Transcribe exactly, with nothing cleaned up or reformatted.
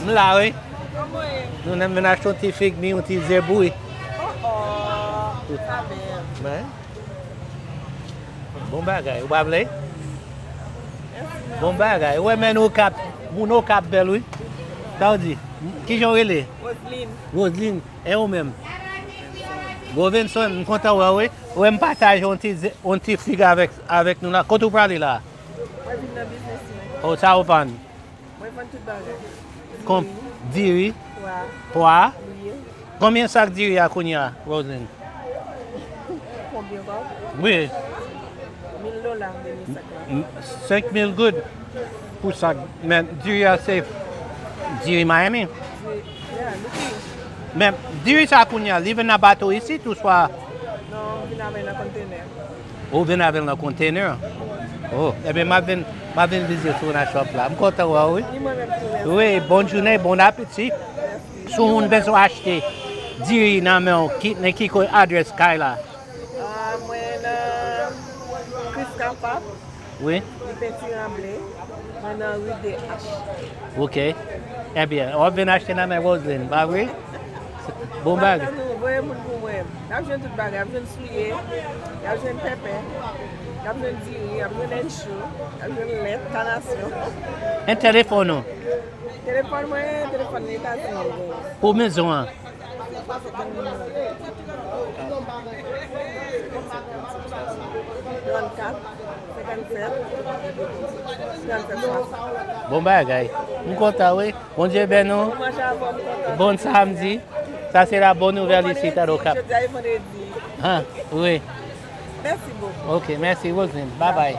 M la, wi. Kòman ye? Nou menm, vin achte yon ti fig mi, yon ti zebouy. Oh, oh, sa bèl. Men, bon bagay, ou pa vle? Mèsi, mèsi. Bon bagay. Ou wè, men Okap, moun Okap bèl, wi. Sa w di? Kijan w rele? Roseline. Roseline, e ou menm? Rovenson, m kontan wè w, wi. Ou wè, m pataje yon ti ze-, yon ti fig avèk, avèk nou la. Kote w prale la? Mwen vin nan biznis mwen. O, sa w vann? Mwen vann tout bagay. Kon-, diri, pwa, lwil. Konbyen sak diri a kounye a, Roseline? Konbyen kòb? Wi. Mil dola m vini sak la. M, senk mil goud pou sak. Men diri a se diri Miami. Diri, yeah, look here. Men diri sa kounye a, li vin nan bato isit ou swa? Non, m vin avè l nan kontenè. Ou vin avè l nan kontenè? Oh, ebyen, m ap vin, m ap vin vizit ou nan shop la. M kontan wè w, wi. Ni mwen menm tou, mèsi. Wi, bòn jounen, bon apeti. Mèsi. Si yon moun bezwen achte diri nan men w, ki, nan ki ko-, adrès kay la? Ah, mwen nan Chris Kapap. Wi. Li penti an ble. Mwen nan ri de H. Ok. Ebyen, w ap vin achte nan men Roseline, pa vre? Bon bagay. Voye moun pou mwen. Y ap jwenn tout bagay. Y ap jwenn souliye, y ap jwenn pèpè, y ap jwenn diri, y ap jwenn enchou, y ap jwenn lèt, kanasyon. E telefòn ou? Telefòn mwen, telefòn Etazini. Pou mezon an? Trannkat, senkannsèt, trannsèt, swasant. Bon bagay. M kontan, wi. Bondye beni w. Bon manje avè w, m kontan. Bon samdi. Sa se la bonne nouvelle ici, à Okap. Jodi a e vandredi. Ah, wi. Mèsi bokou. Ok, mèsi, Roseline. Bye bye.